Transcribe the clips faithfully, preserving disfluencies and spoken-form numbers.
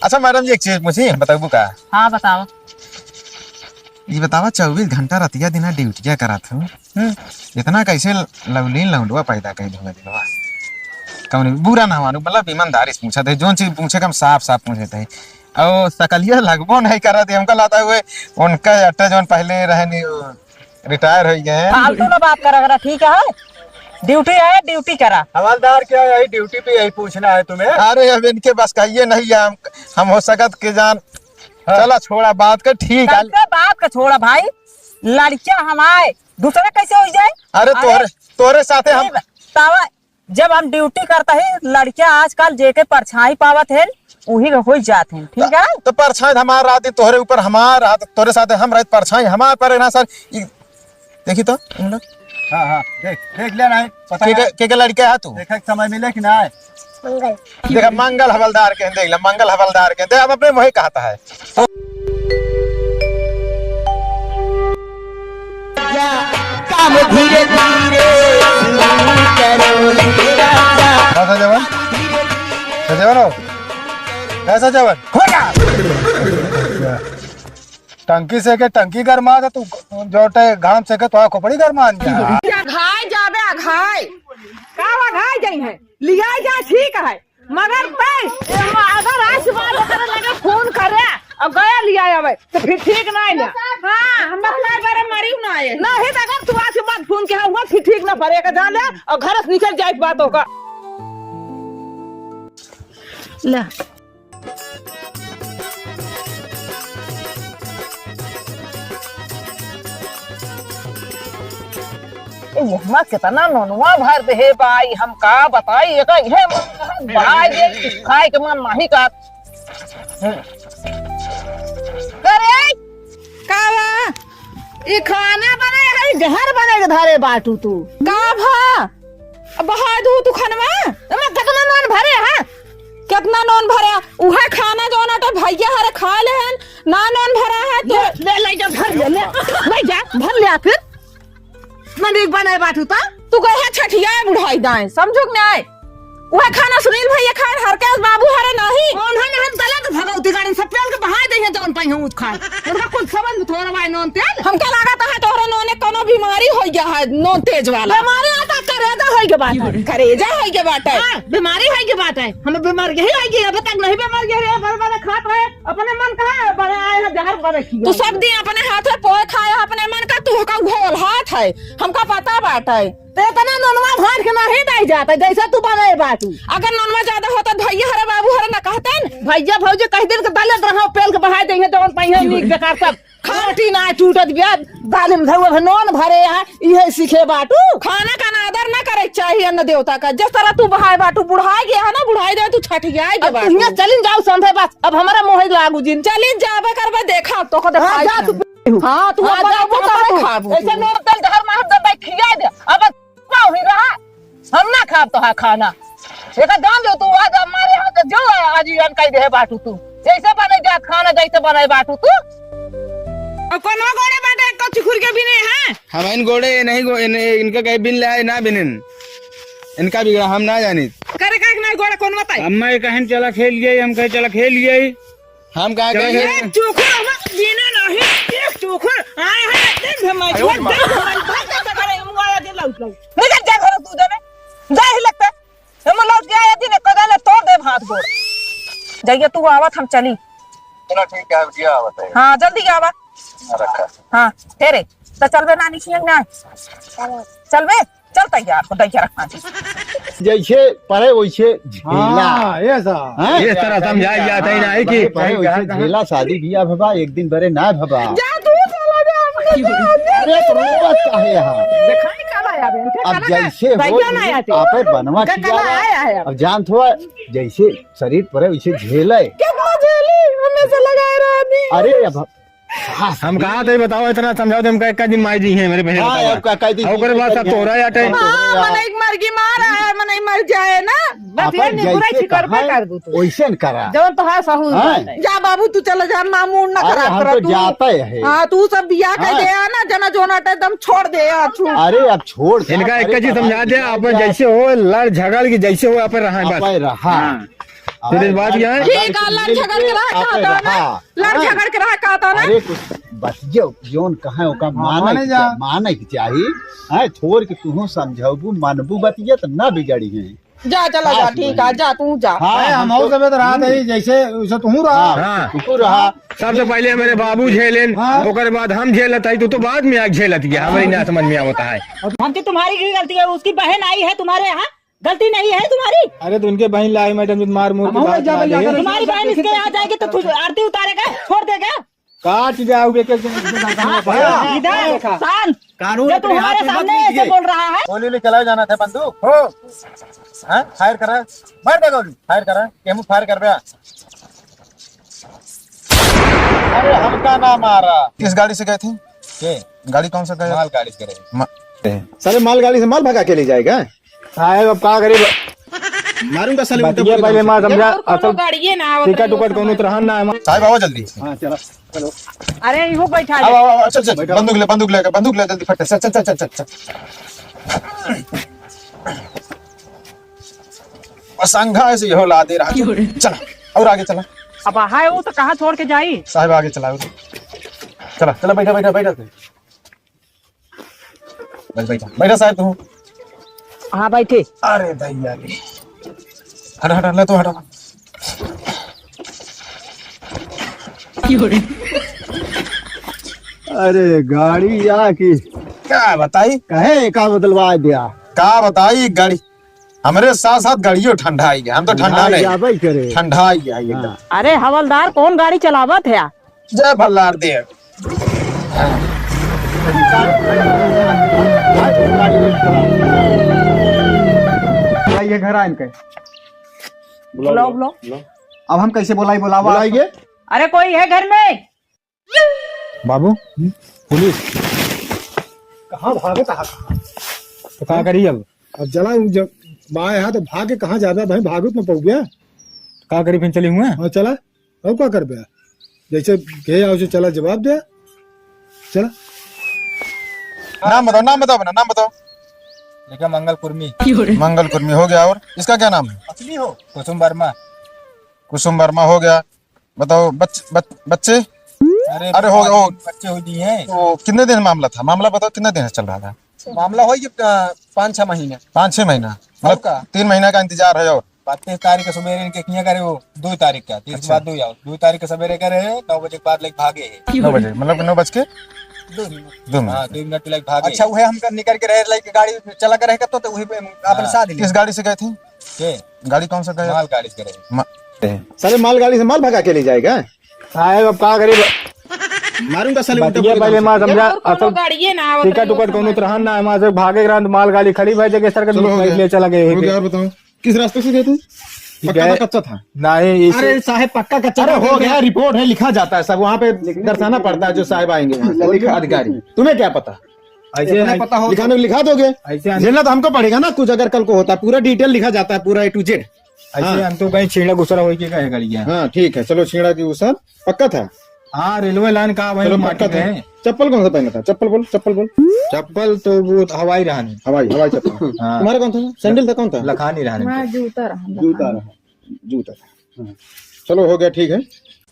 अच्छा मैडम जी, एक चीज पूछी, बताबू का? हाँ, बताओ। ये बतावा, चउबीस घंटा रतिया दिना ड्यूटिया करत हो, हम्म? इतना कैसे लवलीन लौंडवा पैदा कर दूंगा दिलवा? कौन बुरा ना मानू, मतलब ईमानदारी से पूछत है, जोन चीज पूछे के हम साफ साफ पूछत है। और सकलिया लगबो नहीं करत है, हमका लगता है उनका अट्टा जोन पहले रहे नहीं, रिटायर हो गए हैं। फालतू ना बात करा करा, ठीक है? ड्यूटी है, ड्यूटी करा। हवलदार, क्या यही ड्यूटी पे यही पूछना है तुम्हें? अरे, अब इनके बस का ये नहीं है, हम, हम हो सकत के जान। हाँ। चला, छोड़ा बात का, ठीक है। कैसे बात का छोड़ा भाई, लड़कियां हम आए, दूसरा कैसे हो जाए? अरे, अरे, तोहरे, तोहरे साथे हम ये बतावा, जब हम ड्यूटी करता है, लड़कियां आजकल जेके परछाई पावत है, वही हो जात है, ठीक है? तो परछाई हमार रात दिन तोहरे ऊपर, हमार रात तोहरे साथे हम रहत, परछाई हमार पर ना सर। ई, देखी तो, उन लोग। हाँ, हाँ, देख, देख लिया नहीं, पता के, है। के, के, के लड़का है तू? देखा, समय मिले कि ना आए? मंगल। देखा, मंगल हवलदार के, देख ले, मंगल हवलदार के, देख, अब अपने मुँहे कहता है। काम धीरे धीरे शुरू करो रे राजा। कैसा जवान? कैसा जवान हो? कैसा जवान? हो जा। टंकी से के टंकी गरमा दे तू, जो टे घाम से के तो खोपड़ी गरमा जा। अघाय जाबे, अघाय। का अघाय जाई है? लिया जा, ठीक है, मगर तै, अगर आज बाद ओकरे लगे फोन करे और गया लिया आवे, तो फिर ठीक ना है ना। हाँ, हम अपना बारे मरी ना है। नहीं, तो अगर तू आज के बाद फोन किया हुआ, फिर ठीक ना पड़ेगा, जान ले, और घर से निकल जाए बात होगा। ले। ए, ये हमा कितना नोनवा भर दे हे भाई, हम का बताई, एका इहे मन कहत भाई, ये खाए के मन नाही का। अरे, का बा? ई खाना बने है, जहर बने के धरे बाटू तू। का भा? अब बहा दू तू खनवा? एमे केतना नोन भरे है? केतना नोन भरे? उहे खाना जौन अटे भैया हरे खा लेहन, ना नोन भरा है तो ले, ले, ले जा, भर ले, ले, ले जा, भर ले आ फिर। मन एक बनाए बाटू तो? तू कहे छठिया बुढ़ाई दाएं, समझो कि नहीं? उहे खाना सुनील भैया खाए, हरकेश बाबू हरे नहीं। उन्होंने हम तलत भगवती गाड़ी से पेल के बहा दे हैं जौन पाई हम उठ खाए। उनका कुछ समझ में थोड़ा भाई नोन तेल। हमका लागत है तोहरे नोने कोनो बीमारी हो गया है, नोन तेज वाला। बीमारी आता करेजा हो गया बात है। करेजा हो गया बात है। हाँ, बीमारी हो गया बात है। हमें बीमार यही हो गया, अब तक नहीं बीमार यही है, बड़े बड़े खात रहे, अपने मन कहा बड़े आए हैं, जहर बड़े किया। तू सब दिन अपने हाथ में पोए खाए, अपने मन का तू का घोल हाथ है, हमका पता बात है। तो इतना नोनवा भार के नहीं दे जाता, जैसे तू बनाए बाटू। अगर नोनवा ज्यादा होता, भैया हरे, बाबू हरे, न कहतन? भैया भौजी कह दिन के दलत रहो, पेल के बहाय देंगे, जौन पहिए नीक बेकार सब। खाटी ना टूटत बिया, दालिम धरुआ भे नोन भरे है, इहे सीखे बाटू। खाना का आदर ना करे के चाहिए अन्न देवता का। जिस तरह तू बहाए बाटू, बुढ़ाए गया है ना, बुढ़ाए जाए तू छठियाए के अब बाटू। तुहिया चलिन जाओ संधे बात, अब हमारा मोहे लागू जिन। चलिन जाबे करबे, देखा तो को हाँ, देखा जा तू। हाँ, तू अब आ जा, अब तू तब खाबू। ऐसे नोन तेल जहर मार दे, बैठ खिया दे। अब पाहुई रहा, हम ना खाब तोहार खाना। एका जान दो तू, आज हमारे हाथ जो आज ई अनकाई देहे बाटू तू। जैसे बने जात खाना, जैसे बने बाटू तू। अब कोनो गोड़े बाटे, कच्ची खुर के बिने, हाँ? हम इन गोड़े, ये नहीं गो-, इन, इनका कहीं बिन ले आए, ना बिनिन। इनका बिगड़ा, हम ना जानित। करे का कि नहीं गोड़े, कौन बताई? अम्मा ये कहें चला खेल गई, हम कहे चला खेल गई। हम का चल कहे? चल। एक चोखर हम जीने नहीं, एक चोखर आए हैं, दिन हम आज आयो दिन माँ। हम भाग जा करे, हम वाला दिन लौट लौट। निकल जा घर तू जाने। जा ही लगता। हम लौट गया, ये दिन एक कदम तोड़ दे हाथ गोड़। जाइए तू आवत, हम चली। चलो ठीक है, अब जिया आवत है। हाँ, जल्दी आवा। हाँ, रखा। हाँ, तेरे। तो चलबे नानी खियन ना। चलबे? चल तैयार हो, दैया रखा जी। जैसे परे वैसे झेला। हाँ, ऐसा। हैं? इस तरह समझाया जाता ही नहीं कि परे वैसे झेला, शादी बियाह भबा, एक दिन बरे ना भबा। जा तू चला जा, अपने जा, जा। अरे, तो रोवत काहे यहाँ? दिखाई कब आया बे? उनके अब कला का जैसे हो, दैया ना आते। आपे बनवा का किया कला बा। आया है अब। अब जान थोड़ा, जैसे शरीर परे वैसे झेले। कितना झेली? हमेशा लगाए रहा दी। अरे, अब हाँ, हम कहा थे, बताओ, इतना समझाओ, तुम कई, कई दिन माई जी हैं मेरे पहले हाँ, बताओ। अब का-, कई दिन और ओकरे बाद सब तोहरा ही आटे। हाँ, हाँ। मनई मर गई, मार आए, मनई मर जाए ना। बस आपन ये नहीं, बुराई जैसे छिकर पे कहा, कर दू तू। वैसे न करा। जवन तोहार सहूर हाँ। बाटे। जा बाबू, तू चला जा, मामू न अरे, खराब हम करा तो तू। जाते हैं। हाँ, तू सब बियाह कर हाँ। दे, आ ना, जना जोना टे, दम छोड़ दे, आ, छोड़। अरे, अब छोड़ दे, इनका अरे, एक चीज समझा दे, आप जैसे हो, लड़ झगड़ के जैसे हो, आप रहा बस। आप रहा। हाँ। फिर इस बात क्या है? ठीक है, लड़ झगड़ के रहा, कहा था ना? हाँ। लड़ झगड़ के रहा, कहा था ना? अरे, कुछ बतिया, जौन कहे, ओका हाँ, माने माने के जा। चा-, माने के चाही। हैं, थोर के तुहूँ समझाबू, मनबू बतिया, त ना बिगड़ी है। जा, चला जा, ठीक है, जा, तू जा। हाँ, अरे, हम हमहू सबे तो रहा था ही, जैसे, वैसे तुहूँ रहा। हाँ, हाँ। तू रहा। सबसे पहले हमारे बाबू झेलेन, हाँ। ओकर बाद हम झेलत हई, तू तो बाद में आ झेलत गया, हमारी ना समझ में आवता है। हम तो तुम्हारी ही गलती है, उसकी बहन आई है तुम्हारे यहाँ, गलती नहीं है तुम्हारी? अरे तो उनके बहिन लाई मैडम जी मार मुर के हमहू बात जा मान भैया, ले। तुम्हारी बहन इसके यहाँ जाएगी तो तू आरती उतारेगा, छोड़ देगा? काट जाओगे के इधर शांत। कानून जो अपने तुम्हारे हाथ में मत सामने ऐसे लीजिए। बोल रहा है। गोली ले चलाए जाना था बंदूक। हो। हाँ, फायर करा। मार दे गोली। फायर करा। केहू फायर कर बे। अरे हल्का ना मारा। किस गाड़ी से गए थे? के? गाड़ी कौन सा गया? माल गाड़ी से गए। मा-, सारे मालगाड़ी से माल भगा के ले जाएगा? साहेब, अब का करी? मारूंगा साले, उल्टा बतिया बोल पहले रहा माँ हूँ। समझा, ये कौनो असल गाड़िए ना आवत टिकट रही उकट है कौनो समय। तरह ना है। साहेब, आओ जल्दी। हाँ, चला, चलो। अरे, इहो बैठा आओ, दे। आओ, आओ, चल, चल, चलो, बैठो। बंदूक ले, बंदूक ले, बंदूक ले, जल्दी फट से, चल, चल। और संघा ऐसे इहो ला दे रहा। क्यों रे? चला, और आगे चला। अब है वो तो कहाँ छोड़ के जाई? साहेब, आगे चला, और। चला, चला, बैठा, बैठा, बैठा। बस बैठा, बैठा साहेब तू। हाँ, बैठे। अरे दैया रे। हटा, हटा, ले तो हटा। अरे गाड़ी या की का बताई? कहे का बदलवा दिया? का बताई गाड़ी, हमरे साथ साथ गाड़ियों ठंडा आई गया। हम तो ठंडा ठंडा आई नहीं। गया भाई करे। ठंडा आई गया एकदम। हाँ। अरे हवलदार, कौन गाड़ी चलावत है? जय भल्लार देव। ये घर आइन के। बुलाओ, बुलाओ। अब हम कैसे बोलाई, बुलावा? बुलाइए। अरे कोई है घर में? बाबू, पुलिस। कहाँ भागे, कहाँ, कहाँ? तो का करी अब? अब चला, जब माँ यहाँ तो भागे, कहाँ जाबे भाई, भागो तो पहुँच गया। का करी फिर, चली हुआ? हाँ, चला। और का करबे? जैसे कहे आओ से चला जवाब दे। चला। नाम बताओ, नाम बताओ अपना, नाम बताओ। देखा मंगल कुर्मी। मंगल कुर्मी हो गया, और इसका क्या नाम है? असली हो। कुसुम वर्मा। कुसुम वर्मा हो गया। बताओ बच-, बच-, बच्चे? अरे अरे हो, हो। बच्चे हो दिए हैं। तो कितने दिन मामला था? मामला बताओ, कितने दिन से चल रहा था? मामला हो ये, अ, पाँच छह महीने। पाँच छह महीना? मतलब सबका। तीन महीना का इंतजार है और? बात तीस तारीख के सवेरे इनके किया करे वो, दो तारीख का, तीस अच्छा। बाद दो आओ, दो तारीख के सवेरे करे है, नौ बजे के बाद लेके भागे है। नौ बजे, मतलब नौ बज के? दो मिनट। दो मिनट। हाँ, दो मिनट लेके भागे। अच्छा, वही हम कर निकल के रहे, लेके गाड़ी चला के रहे तो, तो वही पे अपन हाँ। साथ ही इस गाड़ी से गए थे? के? गाड़ी कौन सा गया? माल गाड़ी से गए। मा-, सारे मालगाड़ी से माल भगा के ले जाएगा? साहेब, अब का करी? मारूंगा साले, उल्टा बतिया बोल पहले रहा माँ हूँ। समझा, और कोनो असल गाड़िए ना आवत टिकट रही उकट उस कोनो समय। तरह ना है, वहाँ से भागे के रहन तो मालगाड़ी खड़ी भाई जगह सर के चलो, हो गया। ले चला गए हो थे। गया, और बताओ, किस रास्ते से गए थे? पक्का गए था, कच्चा था? नहीं, इस अरे साहेब, पक्का कच्चा अरे था, हो गया, रिपोर्ट है, लिखा जाता है सब, वहाँ पे दर्शाना पड़ता है जो साहेब आएंगे वहाँ से, लिखा। अधिकारी। तुम्हें क्या पता? ऐसे इतना है। पता हो लिखाने को लिखा दोगे? ऐसे है। झेलना तो हमको पड़ेगा ना, कुछ अगर कल को होता, पूरा डिटेल लिखा जाता है, पूरा A to Z। ऐसे हाँ। हम तो कहीं छेड़ा घुसरा होई के कहे गड़िया। हाँ, ठीक है, चलो, छेड़ा की घुसर पक्का था। हाँ, रेलवे लाइन का वही चलो, माटी पक्का था। में। चप्पल कौन सा पहना था? चप्पल बोल, चप्पल बोल। चप्पल तो वो हवाई रहन। हवाई, हवाई चप्पल। हाँ। तुम्हारा कौन था? सैंडल था, कौन था? लखानी रहन। मैं जूता रहन, जूता लखानी। रहा। जूता। हाँ। चलो, हो गया, ठीक है।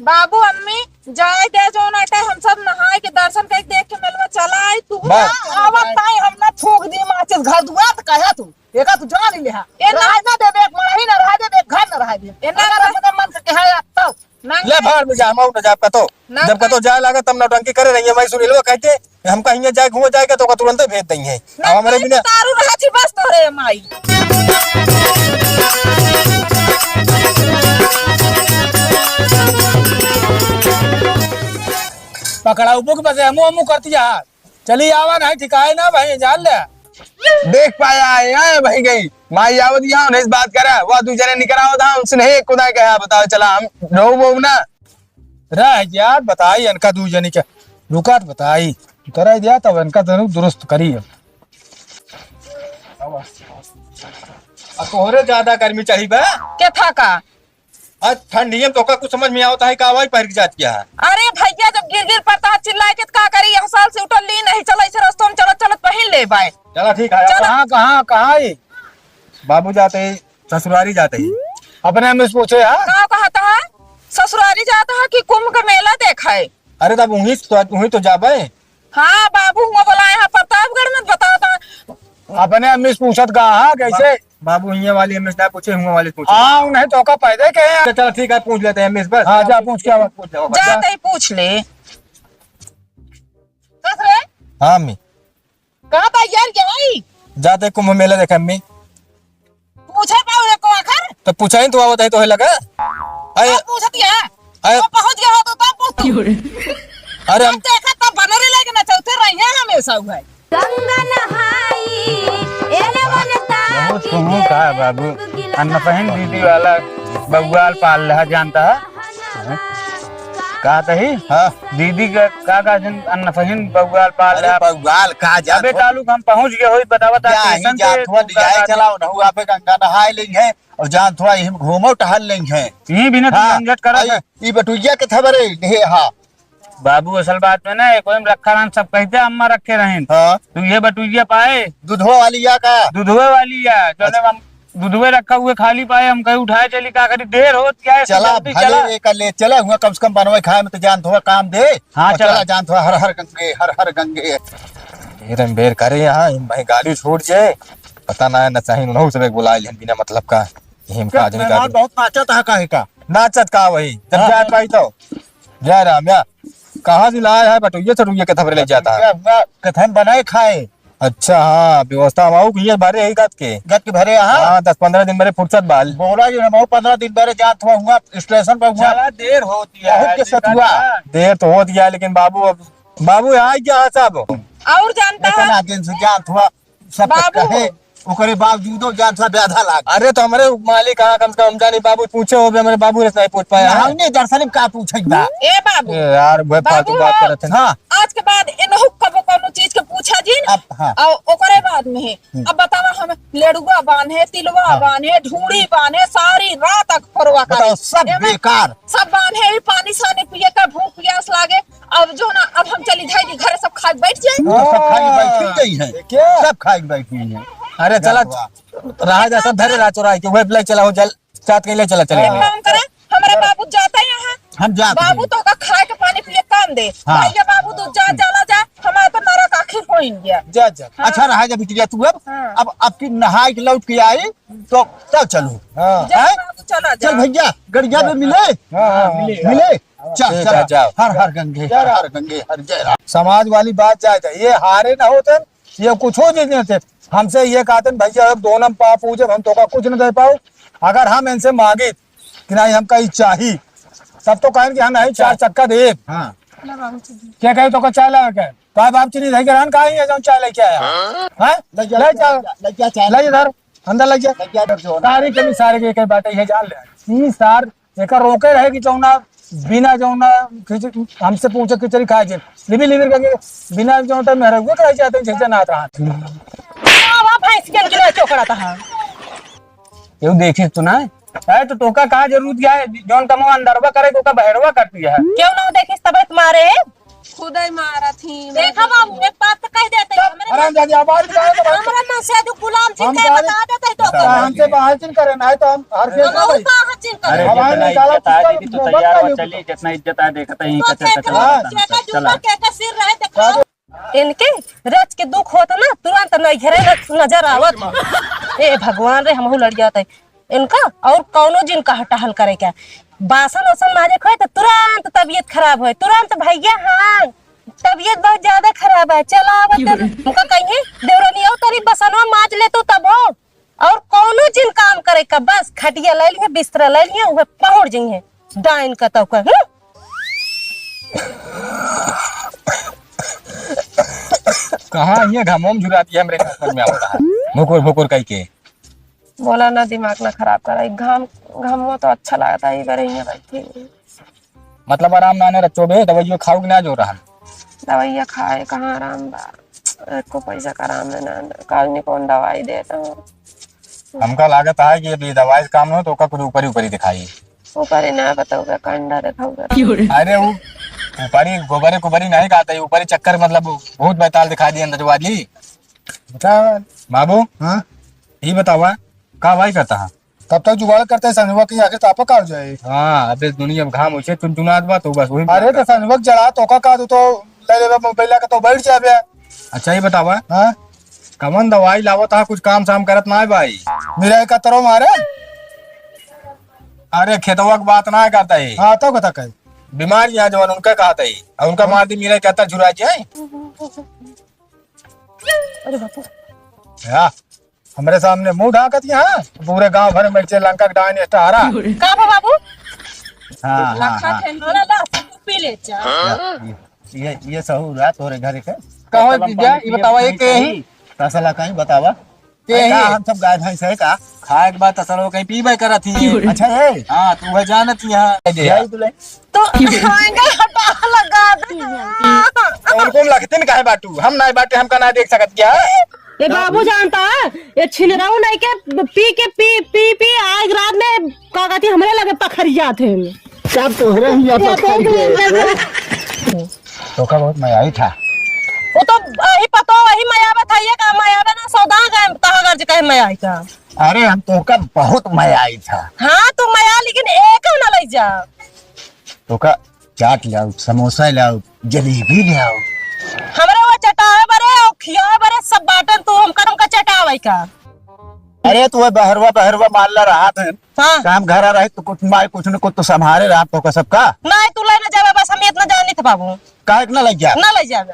बाबू, अम्मी, जाए दे, जौन अटे हम सब नहाए के दर्शन करके देख के मेलवा चला आई। तू बस। ना आवत ताई हम ना फूंक दी माचिस घर दुआर, त कहे तू। एका तू जान ले हा। ए ना। रहे ना देबे, एक मड़ही ना रहे देबे, एक घर ना रहे देबे। ए ना। अगर अपने मन से कहे तब। ना ले भाड़ में जा, हम ना जाब कतो। ना जब कतो जाए लागे तब नौटंकी करे रहिए, मैं सुनीलवा कहते हमका हियाँ जाए, घूमे जाए के तो ओका तुरंते भेज दई है। ना, अब हमरे नहीं बिना तो तारू रहा छी बस तोहरे माई। पकड़ाऊ बुक बस हमू हमू करती है। चली आवा नहीं ठिकाए ना भाई, जान ले। देख पाया है, आए भाई गई। माई आवत यहाँ उन्हें बात करा, वह दू जने निकल आवत था, उनसे नहीं एक खुदा कहा, बताओ, चला हम रो वो ना। रह यार, बताई इनका दू जनी के। रुका त बताई। उतरा दिया तब इनका दोनों दुरुस्त करी अब। अब तोहरे ज्यादा गर्मी चाहिए बा? के था का? आज ठंडियम तोका कुछ समझ में आवत है का? हवाई पहर के जात क्या है? अरे भैया, जब गिर गिर पड़ता है चिल्लाए के त का करी? यह साल से उठल ली नहीं, चला इसे रस्तों में चलत चलत पहन ले बाय। चला ठीक है। चला। कहाँ, कहाँ, कहाँ है? बाबू जाते ही ससुरारी जाते ही। अपने अम्मी से पूछे, हाँ? का कहता है? ससुरारी जाता है कि कुंभ का मेला देखा है? अरे, तब वहीं तो, वहीं तो जाबे। हाँ बाबू, हुआ बोलाए हैं प्रतापगढ़ में, बताओ तो। अपने अम्मी से पूछत का, हाँ, कैसे? बा-, बाबू, हियाँ वाली अम्मी से ना पूछे, हुआँ वाली से पूछे। हाँ, उन्हें तो का पैदा के हैं। चलो, ठीक है, पूछ लेते हैं अम्मी से बस। हाँ, जा, पूछ के आवा। पूछ ले, हो, जा, जा। तई पूछ ले। कस रे? हाँ, अम्मी। कहाँ तैयार के भाई? जाते कुंभ मेला देखे, अम्मी। पूछे पाऊ एको आखर? तो पूछा ही तो आवत है, तो है लगा। आए। अब पूछत या? आए। तो पहुँच गया हो तो तब पूछ तू। अरे हम तब देखा, तब बनरे लेके नचौते रही है हमेशा हुआ है। गंगा नहाई, एले वन बहुत ताकी सुनो का है बाबू, अन्नपहन दीदी वाला बउआल पाल रहा जानता है? का तही? हाँ। दीदी का, का, का जन अन्नपहन बउआल पाल अरे रहा। बउआल का जात अबे हो? कालू हम पहुँच गए होई, बतावा ता जा, ही स्टेशन जात पे हो, तू का, जाए का चलाओ, नहुआ पे गंगा नहाए लेंगे। और जान थोड़ा यहीं घूमो टहल लेंगे। यहीं भी ना तू हाँ, झंझट करत आई, है। ई बटुइया के थबरे, हे, हाँ। बाबू, असल बात में ना, एक ओइम रखा रहन, सब कहते अम्मा रखे रहन। हाँ। तू ये बटुइया पाए? दुधवा वाली या का? दुधवे वाली या, जो अच्छा। हम दुधवे रखा हुए खाली पाए, हम कहीं उठाए चली, का करी, देर होत क्या है, चला, जल्दी भले चला। एक ले चला, हुआ कम से कम बनवे खाए में तो जान थोड़ा काम दे। हाँ, और चला। चला जान थोड़ा हर हर गंगे, हर हर गंगे। बेरम बेर करे यहाँ, इन भाई गाड़ी छोड़ जे, पता ना है, ना चाही, उन्हों सब एक बुला लिहन बिना मतलब का। यही हम का आदमी का मेहमान आदमी। बहुत नाचत है, काहे का? नाचत का वही? जब हाँ। जाए पाई तो। जय राम या। कहाँ से लाया है बटुइया, चटुइया के थपरे ले जाता है? बटुइया हुआ कथन बनाए खाए। अच्छा, हाँ, व्यवस्था हम आऊ कहिए भरे यही गत के। गत के भरे, हाँ। हाँ, दस पन्द्रह दिन भरे फुर्सत बाल। बोला जो हम आऊ पन्द्रह दिन भरे जात हुआ, हुआ स्टेशन पर हुआ। चला, देर होती है, बहुत के देखा सतुआ। था। देर तो होती है, लेकिन बाबू, अब बाबू यहाँ क्या है सब? और जानता है? इतना दिन से जात हुआ, सब बाबू। कहे, ओकरे बावजूदो जान थोड़ा ब्याधा लाग। अरे तो हमरे मालिक, हाँ, कम से कम हम जानी बाबू पूछे हो, हमरे बाबू ने नहीं पूछ पाया है। हमने दरअसल में का पूछे बा? ए बाबू। ए यार, वह फालतू बाबू बात हो। करत है। हाँ। आज के बाद इनहु कबो कोनो चीज के पूछा जिन। अब, हाँ। और ओकरे बाद में है। हम्म। अब बतावा हम लेड़ुआ बांधे, तिलवा हाँ। बांधे, ढूंढी बांधे, सारी रात अखफरवा करे। बताओ, सब एमे बेकार। सब बांधे, ही पानी सानी पिए का भूख प्यास लागे। अब जो ना, अब हम चली जाई जी घरे, सब खाए बैठ जाए। वो तो सब खाए बैठ ही गई है। क्या? सब खाए बैठ गई है। अरे चला, वाह। रहा जा, सब धरे रहा चोराई के, वह ले चला हो, जल, चाट के ले चला, चले। एक काम करे, हमारे बाबू जाता है यहाँ। हम जाते बाबू हैं। तो का खाए के पानी पिए काम दे। हाँ। भैया बाबू तू जा, चला जा, हमारा तो नरक आखिर होइन गया। जा, जा। हाँ। अच्छा रहा जा बिटिया तू अब, हाँ। अब, अब की नहाए के लौट के आई तो तब चलो। हाँ। जा हैं? बाबू चला जा। चल भैया, गड़िया में मिले। हाँ, हाँ, हाँ। मिले। चल, ठीक चल, है, जाओ। हर हर गंगे, हर हर गंगे, हर जय राम। समाज वाली बात जाए जाए, ये हारे ना होते, ये कुछ हो नहीं थे। हमसे ये कहते हैं, "भैया, अब दोनों पाँव पूजे, हम तो का कुछ नहीं दे पाओ।" अगर हम इनसे मांगे कि नहीं, हमका ई चाही, तब तो कहें कि हाँ, नहीं, चार चक्का दे। हाँ। क्या कहे तो का चाय लावे के? तो आप, आप चीनी धई के रहन, कहाँ ही है, जौन चाय लेके आया? हाँ? ले जा, ले जा, ले जा, चाय। ले जा इधर, अंदर ले जा। ले जा, इधर जो ना। सारी कमी सारे के एक बात है, ये जान ले। ई सार एकर रोके रहे कि जौना बिना जौना खिच-, हमसे पूछे खिचड़ी खाए जे। लिबी लिबी करके बिना जौन टाइम मेहरगुआ के रह जाते हैं, झंझनात रहा। आवा भैंस के अंदर चोकड़ा था। केहू देखे तो ना? अरे तो तोका का जरूरत क्या है? जौन कमवा अंदरवा करे, तोका बहरवा कर दिया है। क्यों ना देखिस तबे तुम्हारे? खुदै मारत ही। देखा बाबू, एक बात तो कह देते हैं, हमरे हरामजादी, आवाज उठाओ तो भाई। हमरा मन से जो गुलाम जी हम के गाली बता देते हैं तो का हमसे बाहर चिन करे, नहीं तो हम हर खेत हम में और भाई। बाहर चिन करे। अरे, हमारे जितना निकाला इज्जत आया, किसका दीदी, तो मोहब्बत तैयार का हुआ, यूं चलिए, जितना इज्जत आया, देखते हैं, तो कचर, कचर केका, करता है। केका सब। जूता, चला। केका सिर रहे, देखो। इनके रच के दुख होत ना, तुरंत नैहरे न-, नजर आवत। ए भगवान रे, हमहू लड़ जात है। इनका और कौनो जिन कहा टहल करे के। बासन ओसन माजे खोए तो तुरंत तबीयत खराब होए, तुरंत भैया हाँ, तबीयत बहुत ज्यादा खराब है, चला आवत है। उनका कहिए, "देवरनिया तनी बसनवा माज ले तू तब हो।" और कौनो जिन काम करे का, बस खटिया ले लिए, बिस्तरा ले लिए, उहे पहुंच जाइए डाइन का तौका, हम्म? कहाँ ये घामों में झुरा दिया हमरे नाक में आवता है। भुकुर भुकुर कह के। बोला ना, दिमाग ना खराब करा। घाम, घामवा तो अच्छा लगता है, इधर ही बैठी। मतलब आराम ना ने रचो बे, दवाइयो खाओ कि ना जो रहा? दवाइया खाए कहाँ आराम बा, एको पैसा का आराम है ना, काल ने कौन दवाई देता हूँ। हमका लागत है कि अभी दवाई से काम ना हो तो ओका कुछ ऊपरी ऊपरी दिखाई। ऊपरी ना बताओगे, कंडा दिखाओगे। अरे वो ऊपरी गोबरे कुबरी नहीं कहते, ऊपरी चक्कर मतलब भूत बैताल दिखा दिए अंदर वाली। बता बाबू। हाँ? ये बतावा, का भाई कहता है? तब तक जुगाड़ करते हैं संजवा की, आखिर तापा का हो जाए। हाँ, अबे दुनिया में घाम उछे चुनचुनात बा, तो बस वही अरे तो संजवा के जड़ा तो का, का तू तो ले लेबे मोबाइल के तो बैठ जाबे। अच्छा, ये बतावा। हाँ? कवन दवाई लावत हा, कुछ काम साम करत ना है भाई? मेरा एक कतरो मारे। अरे खेतवा के बात ना करता है। हाँ, तो बता कहे। बीमार यहाँ जवन उनका कहत है, और उनका मार दी, मेरा कहता झुरा जाए। अरे बापू। हाँ, हमरे सामने मुंह ढाकत यहाँ, पूरे गांव भर में मिर्चे लंका के डाइन स्टारा। का बा बाबू? हाँ, हाँ, लंका हाँ। खेल वाला ला, तू पी ले जा। ये, ये, ये सहूर है तोरे घर के। का हो तसला जीजा, पानी ये पिए बतावा, ये नहीं के ही? सही। तसला कहीं बतावा। के अरे का ही? हम सब गाय भैंस है का? खाए के बाद तसला कहीं पीबे करत ही। अच्छा है। हाँ, तू है जानत ही यहाँ। यही तो ले। तो आएंगे हटा लगा दे। तो उनको हम लखते में काहे बाटू? हम ना बाटे, हमका ना देख सकत क्या? ये बाबू जानता है, ये छिनराऊ नहीं के पी के पी, पी, पी आज रात में का कहती हमरे लगे पखरिया थे। सब तोहरे ही ये पखर देख के। ले, देख ले। तोका बहुत मया आई था। वो तो वही पतो वही मया बा था, ये का मया बा ना, सौदा गए तहा गर्ज कहे मया आई का। अरे हम तोका बहुत मया आई था। हाँ, तू मया लेकिन एक ना ले जा। तोका चाट ले आओ, समोसा ले आओ, जलेबी ले आओ। हमरे वो चटावे बरे और खियावे बरे सब बाटन, तू हमका, हमका चटावे का? अरे तू बहरवा, बहरवा मान ला रहा था। हाँ। काम घरा रहे तो कुछ माई कुछ न कुछ तो संभारे रहा तो का सबका। नहीं, तू ले ना जावे, बस हम इतना जानी थे बाबू। काहे के ना लग गया? ना ले जावे।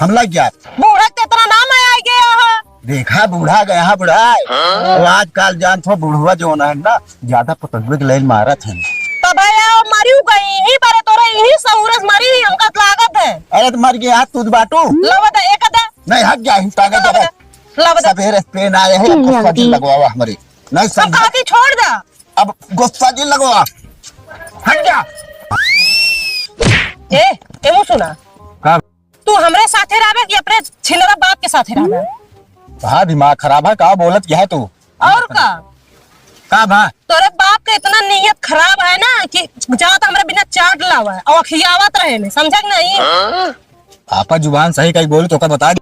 हम लग गया। बूढ़ा के इतना नाम है, आ गया है। देखा बूढ़ा गया है, बूढ़ा। हाँ। तो आजकल जान तो बूढ़वा जो ना है ना, ज्यादा पतंगवे के लाइन मारत है। तब है यार, मरी गई, यही बारे तोरे, यही सहूरस मरी, हमका लागत है। अरे तो मर गया, तू बाटू। लो बता, एक दे। नहीं, हट जा, हिंटा के लो बता। ला बता। सवेरे पेन आए हैं, गुस्सा जिन लगवावा हमरे। नहीं हम समझा। कहा कि छोड़ दा। अब गुस्सा जिन लगवा। हट जा। ए, ए मुँह सुना। का? तू हमरे साथे रहबे कि अपने छिनरा बाप के साथे रहबे? हाँ, दिमाग खराब है, का बोलत क्या है तू? और का? का भा? तोरे बाप के इतना नीयत खराब है ना कि जात हमरे बिना चाट लावा है और खियावत रहे ने, समझा कि नहीं? आपा जुबान सही कही बोली तो का बता दी।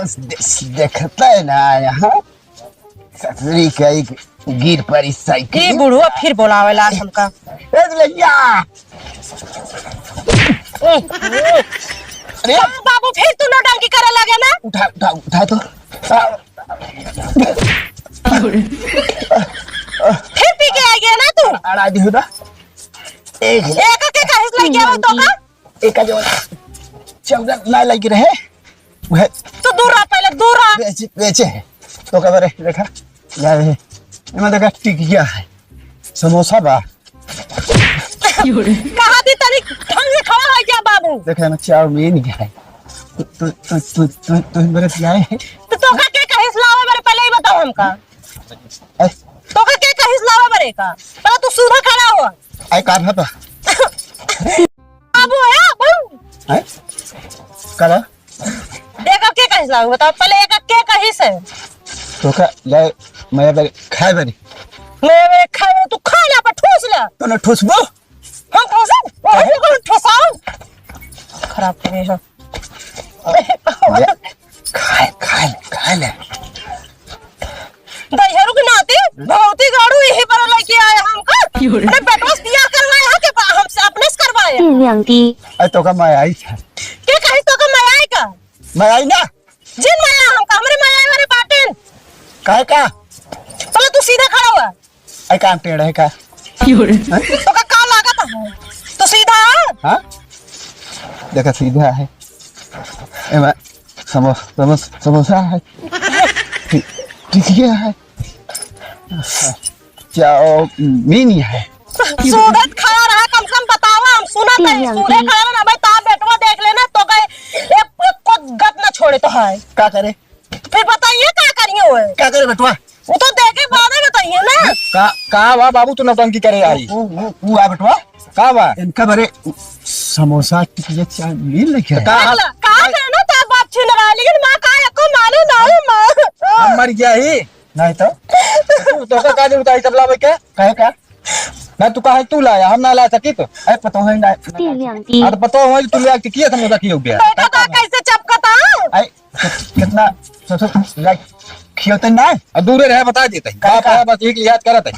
दे-, देखता है ना यहाँ, ससुरी का एक गिर पड़ी साइकिल। ई बुढ़वा फिर बोलावे ला हमका। ए, लैया। अरे। हाँ, बाबू, फिर तू नौटंकी करे लगे ना? उठा, उठा, उठा तो। फिर पी के आ गया ना तू? अड़ा दिहु ना। एक एक के कहिस लग गया तो का? एक जो चौदह ना लग रहे। वह तू दूर रहा, पहले दूर रहा। बेचे, बेचे है। तो का बरे, देखा? या है। एमा देखा, टिकिया है। समोसा बा। कहा थी तनी ढंग से खड़ा हो जा बाबू। देखा ना, चाउमीन है। तू, तू, तू, तू, तू, तू मेरे से आए है। तो तोका के कहिस लावे मेरे, पहले ही बताओ हमका। ऐ। तोका के कहिस लावे मेरे का? पहले तू सीधा खड़ा हो। ऐ का भापा? बाबू है, बाबू। हैं? का बा? देखा के कहिस लावे, बताओ पहले, एक के कहिस है? तोका ले, मैं बे खाए बरी। मैं बे खाए बरी, तू खा ले, पर ठूस ले। तो ना ठूसबो? हम ठूसब? ओए, काहे? तू कौन ठूसाओ? खराब करे हो। ले, खाए, खाए ले, खाए ले। दहिहरू के नाती, भौती गाड़ू यही पर लेके आए हमका। क्यों रे? अरे बेटवा से बियाह करवाए है के बा-, हमसे अपने से करवाए है? नहीं, आंटी। अरे तोका मैं आई था। के कही तोका मैं आई का? मैं आई ना। जिन मैं आई हमका, हमरे मैं आई वाले बाटेन। काहे का? चलो तू सीधा खड़ा हुआ। आई काम टेढ़ है का? क्यों रे? तोका का लागत है? तू सीधा आ। हाँ? देखा सीधा है। एमा समो-, समो-, समोसा है। टि-, टिकिया है। चाउमीन है। सूदत खड़ा रहा, कम से कम बतावा, हम सुनत है। सूदे खड़ा रहा, भाई, ता बेटवा देख लेना, तो कहे, एक, एक को गत ना छोड़े तो है। का करे? फिर बताइए, का करिए वो? का करे बेटवा? वो तो देखे बाद में बताइए ना। का, का बा बाबू, तू नौटंकी करे आई? उ, उ, उ आ बेटवा। का बा? इनका बरे समोसा, टिकिया, चाउमीन लेके आए। का? का करे ना, ता बाप छीन रहा, लेकिन माँ का एको माने ना है, माँ। हम मर गया ही। नहीं तो? तू, तोका का जरूरत आई सब लावे के? काहे का? ना, तू काहे तू लाया, हम ना ला सकी तो। अरे पतोह है ना। हाँ, तो पतोह है, तू ले आके किया था, मुझे किया हो गया। देखा था कैसे चपकता। अरे, कितना ससुर लाइक खियोते ना। अब दूरे रहे, बता देते हैं। बाप है, बस एक लिहाज करत है।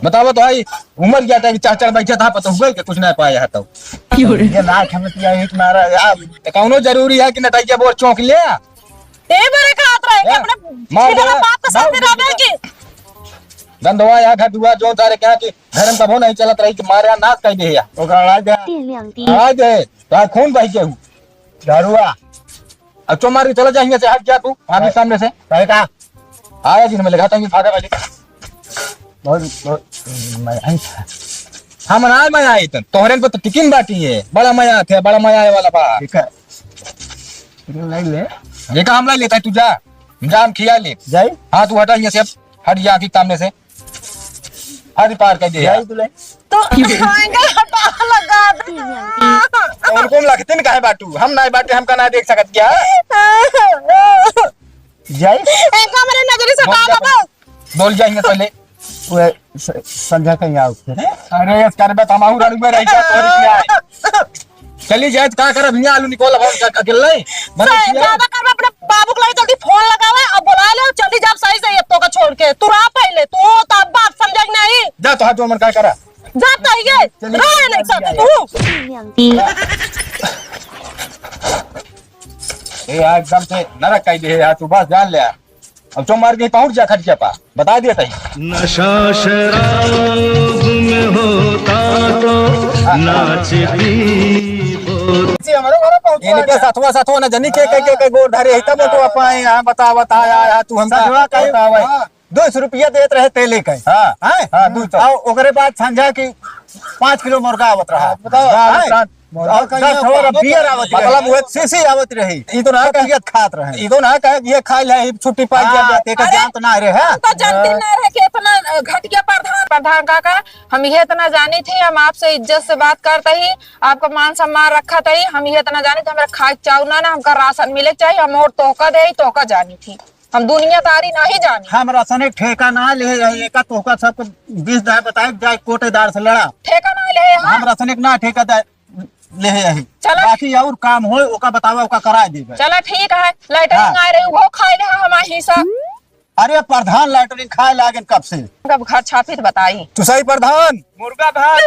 बताओ तो भाई, उम्र क्या था कि चार चार बच्चा था, पता हुआ कि कुछ ना पाया है तो। ये लाख हम किया एक मारा यार। तो कौनो जरूरी है कि नटैया बोर चौंक ले? ए बरे का हाथ रहे कि ए, अपने मार सीधे दे, बाप के साथ मार दे। रहबे की। गंधवा या घटुआ जो सारे क्या कि धर्म कभो नहीं चलत रही कि मारे नाश कर दे या। ओकरा लड़ा दे। लड़ा दे, तो खून बह गया हूँ। दारुआ। अब चो मार के चला जा, हियां से हट जा तू, भाभी सामने से। कहे का? आया जिन में लगा था, ये भागा वाली। बहुत, बहुत, मैं, हम ना मैं आए तन, तोहरे पर तो टिकिन बाटी है, बड़ा मया आते है, बड़ा मया आए वाला बा। ठीक है। टिकिन नहीं ले। ये का हमला लेता है तू, जा, जा हम खिया ले। जाई? हाँ, तू हटा हियां से, अब हट जा आखिर सामने से। हद पार कर दे। जाई तू ले। तो आएंगे हटा लगा दे। तो उनको हम लगते नहीं काहे बाटू? हम ना बाटे, हमका ना देख सकत क्या? जाई? एक हमरे नजरी से बोल हटा जा, बस। बोल जाएंगे पहले। वो स-, संध्या कहीं आओ फिर। अरे, इस कर बे तमाहू रणुआ रही क्या? तोरी क्या है? चली जाए तो का करब? हियां आलू निकोल अब हम अकेले? बस सही, ज्यादा करब, अपने बाबू के लगे जल्दी फोन लगावे और बुला ले, चली जाब सही से, अब तो का छोड़ के। तू रहा पहले, तू तो अब बात समझे कि नहीं? जा, तो हाथ जो मन का करा। जा, तो ये चली रहा है नहीं साथ तू। ए यार, एकदम से नरक कह दे यार, तू बस जान ले यार। अब चो मार के पहुंच जा खटिया पा, बता दिया तई। नशा शराब में होता तो नाचती बोल। इनके सथवा सथवा न जनी के, के, के, के गोर धरे है, तब तो आप आए यहाँ बता, बता, आया, आया, तू हमका सथवा कहीं बतावे। हाँ। दो सौ रुपया देत रहे तेले का। हाँ। हैं? हाँ, दो सौ। और ओकरे बाद संझा की पाँच किलो मुर्गा आवत रहा। हाँ, बताओ। हैं? मुर्गा और का दस ये और बाबू बियर का आवत रही। मतलब वो शीशी आवत रही। ई तो ना कहे, तबीयत खात रहे। ई तो ना कहे कि ये खाई ले, छुट्टी पाई हाँ, गया, तेका अरे, जान तो ना रहे, हैं? हम तो जानती ना रहे कि इतना, अ, घटिया प्रधान, प्रधान काका, हम ये इतना जानी थी, हम आपसे इज्जत से बात करते ही, आपका मान सम्मान रखा था ही, हम ये इतना जानी थी, हमारा खाए चाउर ना, ना, हमका राशन मिले के चाहिए, हम और तोहका दे, तोहका जानी थी, हम दुनियादारी नहीं जानी। हम राशन एक ठेका ना ले रहे, एका तोहका सबको बीस दाए बताए, जाए कोटेदार से लड़ा। ठेका ना ले हम। हम राशन एक ना ठेका दे, ले है यही। चला। बाकी और काम होए, ओका बतावा, ओका कराए देबे। चला ठीक है, लैटरिन हाँ। आए रही, वो खाए रहे हमार हिस्सा। अरे प्रधान लैटरिन खाए लागेन कब से। कब घर छापी तो बताई। चुसाई प्रधान। मुर्गा भात।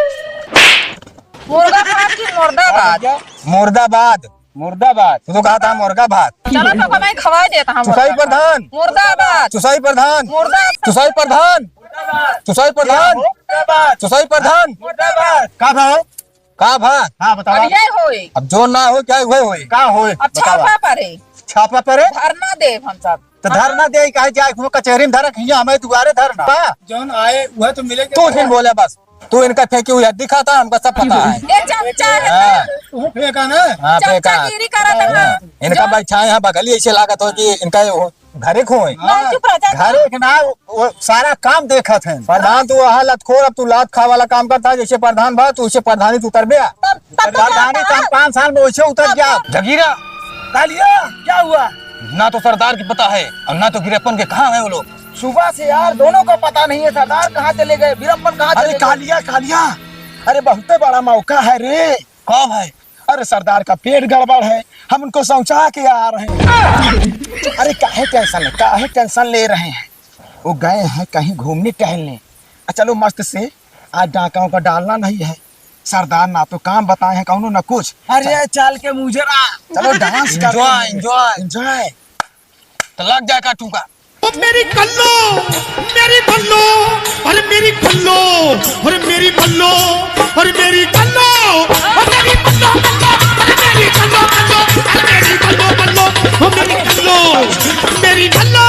मुर्गा भात की मुर्दाबाद? मुर्दाबाद। मुर्दाबाद। तू तो कहा था मुर्गा भात। चलो तो हमें खवाए देता हम चुसाई मुर्गा भात। प्रधान। मुर्दाबाद। चुसाई प्रधान। मुर्दाबाद। चुसाई प्रधान। मुर्दाबाद। चुसाई प्रधान। मुर्दाबाद। चुसाई प्रधान। मुर्दाबाद। का भाव? का भा? हाँ, बतावा। अब ये होई। अब जो ना हो, क्या हुए होई? का होई? अब बतावा। छापा पड़े। छापा पड़े? धरना देब हम सब। तो धरना दे, काहे जाए, वो कचहरी में धरक, हियाँ हमारे दुआरे धरना। बा? जौन आए, वह तो मिले के तू फिर बोले बस। तू इनका फेंकी हुई हड्डी खाता, हमका सब पता है। ये चमचा है। हाँ। वो फेंका ना। हाँ, फेंका। चमचागिरी करत है। हाँ। इनका जो बैठा है यहाँ बगली, ऐसे लागत हो कि इनका ये हो, घरे खोए। हाँ, चुप रह जा। घरे के ना, वो सारा काम देखत हैं। प्रधान, तू वहाँ लतखोर, अब तू लात खा वाला काम करता है, जैसे प्रधान बा, तू उसे प्रधानी तू उतर गया। तब, तब तो प्रधानी जाता तो हम है। पाँच साल में वैसे उतर तब गया। तो जगीरा। कालिया, क्या हुआ? ना तो सरदार की पता है और ना तो गिरप्पन के कहाँ है वो लोग। सुबह से यार दोनों का पता नहीं है, सरदार कहाँ चले गए, वीरप्पन कहाँ अरे चले गए? कालिया, कालिया, अरे बहुते बड़ा मौका है रे। कब है? अरे सरदार का पेट गड़बड़ है, हम उनको समझा के आ रहे हैं। अरे काहे टेंशन ले, काहे टेंशन ले रहे हैं? वो गए हैं कहीं घूमने टहलने। आ, चलो मस्त से आज डाका उका डालना नहीं है। सरदार ना तो काम बताए हैं कौनो ना कुछ। अरे चल। चल के मुझे ना। चलो डांस करते enjoy, हैं। Enjoy। Enjoy। तो लग जाए का टूका। ओ मेरी कल्लो, मेरी बल्लो, अरे मेरी कल्लो, अरे मेरी बल्लो, अरे मेरी कल्लो, ओ मेरी बल्लो, बल्लो, अरे मेरी कल्लो, बल्लो, अरे मेरी बल्लो, बल्लो, ओ मेरी कल्लो, मेरी बल्लो।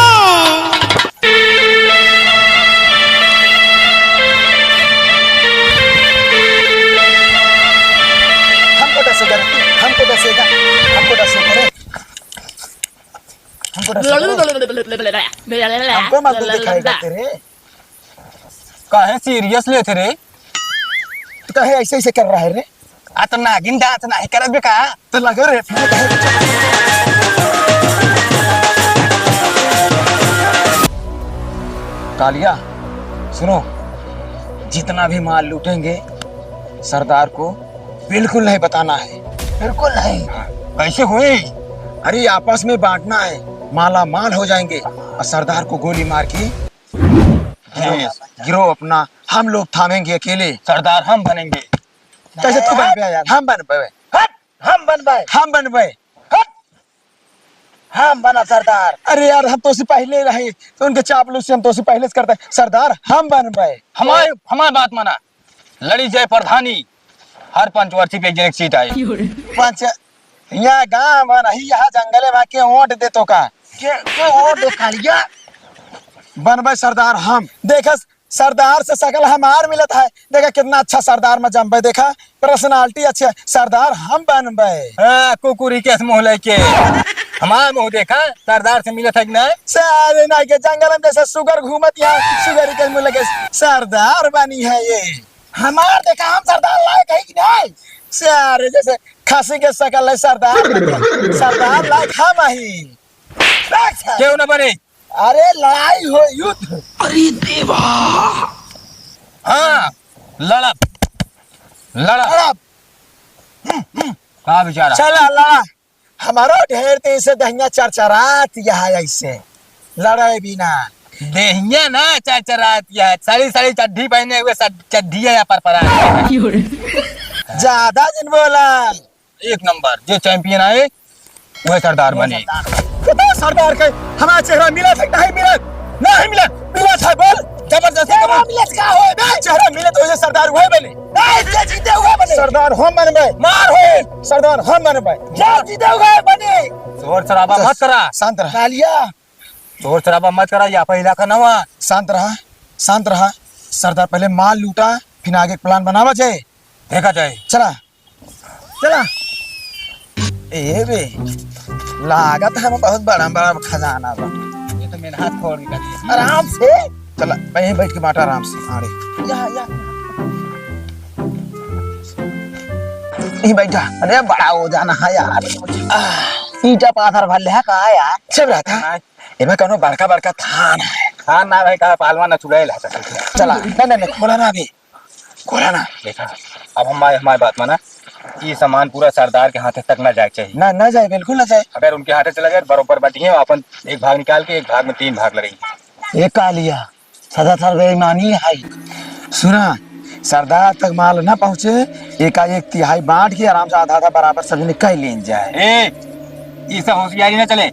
हमको डसेगा रे, हमको डसेगा, हमको डसेगा रे। हमको डसेगा रे। हमको मत दिखाएगा तेरे। काहे serious लेते रे? तो काहे ऐसे ऐसे कर रहा है रे? आ तो नागिन dance नहीं करत बे का? तो लगे रे। कालिया, सुनो, जितना भी माल लूटेंगे, सरदार को बिल्कुल नहीं बताना है। बिल्कुल नहीं। हाँ, कैसे हुए? अरे, आपस में बांटना है, माला माल हो जाएंगे और सरदार को गोली मार के गिरो, गिरो अपना, हम लोग थामेंगे अकेले। सरदार हम बनेंगे। कैसे तू बनबे यार? हम बनबे। हट, हम बनबे। हम बनबे। हट, हम बना सरदार। अरे यार, हम तोसे पहिले रहे, तो उनके चापलूसी हम तोसे पहिले से करते। सरदार हम बनबे। हमार, हमार बात माना, लड़ी जाए प्रधानी, हर पंचवर्षी पे एक जने के सीट आए। पंच, यहाँ गाँव में नहीं, यहाँ जंगले में के वोट दे तो का? के, के वोट दे कालिया? बनबे सरदार हम। देखस, सरदार से शकल हमार मिलत है। देखा कितना अच्छा सरदार में जमबे, देखा पर्सनालिटी अच्छी है, सरदार हम बनबे। हाँ, कुकुरी के मुँह लेके हमार मुँह देखा, सरदार से मिलत है कि नहीं? सारे ना के जंगल में जैसे सुगर घूमत यहाँ, सुगर के मुँह लगे सरदार बनी है ये। हमार देखा हम सरदार लायक है कि नहीं? सारे जैसे खसी के शकल है सरदार, सरदार लायक हम ही। केहू ना बने। अरे लड़ाई हो, युद्ध। अरे देवा। हाँ, लड़ब, लड़ब। लड़ब। का विचार है? चला लड़ा। हमारो ढेर दिन से दहिया चरचरात यह है ऐसे लड़े बिना। देहिया ना चरचरात यह है, सड़ी सड़ी चड्ढी पहने हुए, सड-, चड्ढी है या परपरा। ज्यादा जिन बोला। एक नंबर, जे चैंपियन आए, वह सरदार बने। सरदार। पता है सरदार के हमारा चेहरा मिला था कि नहीं मिला? नहीं मिला, मिला था, बोल। जबरदस्ती चेहरा कबूल। मिला था, का होए बे? चेहरा मिला तो ये सरदार हुए बने। नहीं, जे जीते हुए बने। सरदार हम बनबे। मार होए। सरदार हम बनबे। जे जीते हुए बने। शोर शराबा मत करा। शांत रह। कालिया। शोर शराबा मत करा, या पहिला का नवा। शांत रहा, शांत रहा। सरदार पहले माल लूटा, फिर आगे प्लान बनावा जाए। देखा जाए। चला। चला। ए बे, लागत है बहुत बड़ा, बड़ा खजाना बा। ये तो मेहनत खोर निकाली। आराम से। चला, यहीं बैठ के बांटा आराम से। अरे। या, या। यहीं बैठा। अरे, बड़ा हो जाना है यार। आह, ईंटा पाथर भर ले है का यार? सब रहता है। हाँ। एमे कौनो बड़का, बड़का थान है। थान ना भाई, कहा पहलवान ना चुड़ैल है। चला। नहीं, नहीं, नहीं, खोला ना अभी। खोला ना। देखा, अब हमारे, हमारी बात माना, ये सामान पूरा सरदार के हाथे तक ना जाए के चाहिए। ना, ना जाए, बिल्कुल ना जाए। अगर उनके हाथे चला जाए, बरोबर बटिए, अपन एक भाग निकाल के एक भाग में तीन भाग लड़ेंगे। ये कालिया, सदासर बेईमानी है। सुना, सरदार तक माल ना पहुँचे, एका एक तिहाई बांट के आराम से आधा आधा बराबर सभी ने कर लेन जाए। ए, ई सब होशियारी ना चले।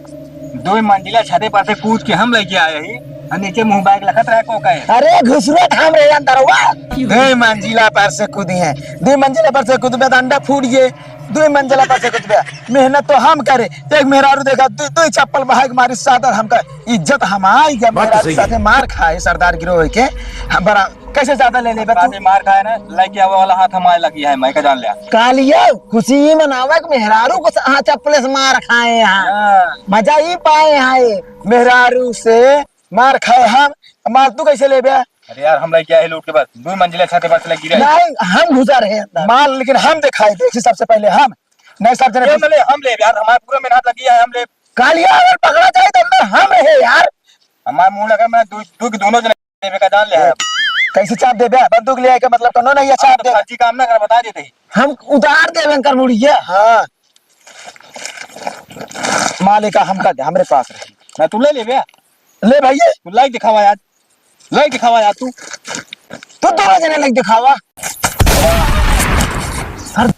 दो मंजिला छते पर से कूद के हम लेके आए ही, और नीचे मुंह बैग लखत रहे को कहे। अरे घुसरो थाम रे अंदरवा। दो मंजिला पर से कूदी है, दो मंजिला पर से कूदबे तो अंडा फूट गए, दो मंजिला पर से कूदबे। मेहनत तो हम करे, एक मेहरारू देखा, दो, दो चप्पल बहाई के मारी सादर हमका। इज्जत हमारी, जब बात तो मेहरारू सही है। साथे मार खाए सरदार गिरोह के, हम बड़ा कैसे ज्यादा ले लेबे तू? बात मार खाए ना, लेके आवे वाला हाथ हमारे लगी है, मैं का जान लिया। कालियो, खुशी ही मनावे कि मेहरारू को सा-, हाँ, चप्पले से मार खाए हैं। हाँ। मजा ही पाए हैं ये। मेहरारू से मार खाए हम, मार तू कैसे लेबे? अरे यार, हम लेके आए लूट के बस, दो मंजिला छत पर से लगी रहे। नहीं, हम घुसा रहे अंदर। माल लेकिन हम दिखाई दे, सबसे पहले हम। नहीं, सब जने ये घुस- ले, हम ले यार, हमारे पूरा मेहनत लगी है, हम ले। कालिया अगर पकड़ा जाए तो अंदर हम रहे यार। हमारे मुंह लगा, मैं दो, दो के दोनों जने लेबे का जान ले है। कैसे चाप देबे? बंदूक ले आए के मतलब कौनो नहीं है, चाप तो दे। फर्जी काम ना कर, बता देते ही। हम उतार देबे कर मुड़िया। हाँ। मालिक का हमका दे, हमरे पास रहे। ना तू ले लेबे। ले भैया। तू लाइक दिखावा यार। लाइक दिखावा यार तू। तू दोनों जने लाइक दिखावा। सर।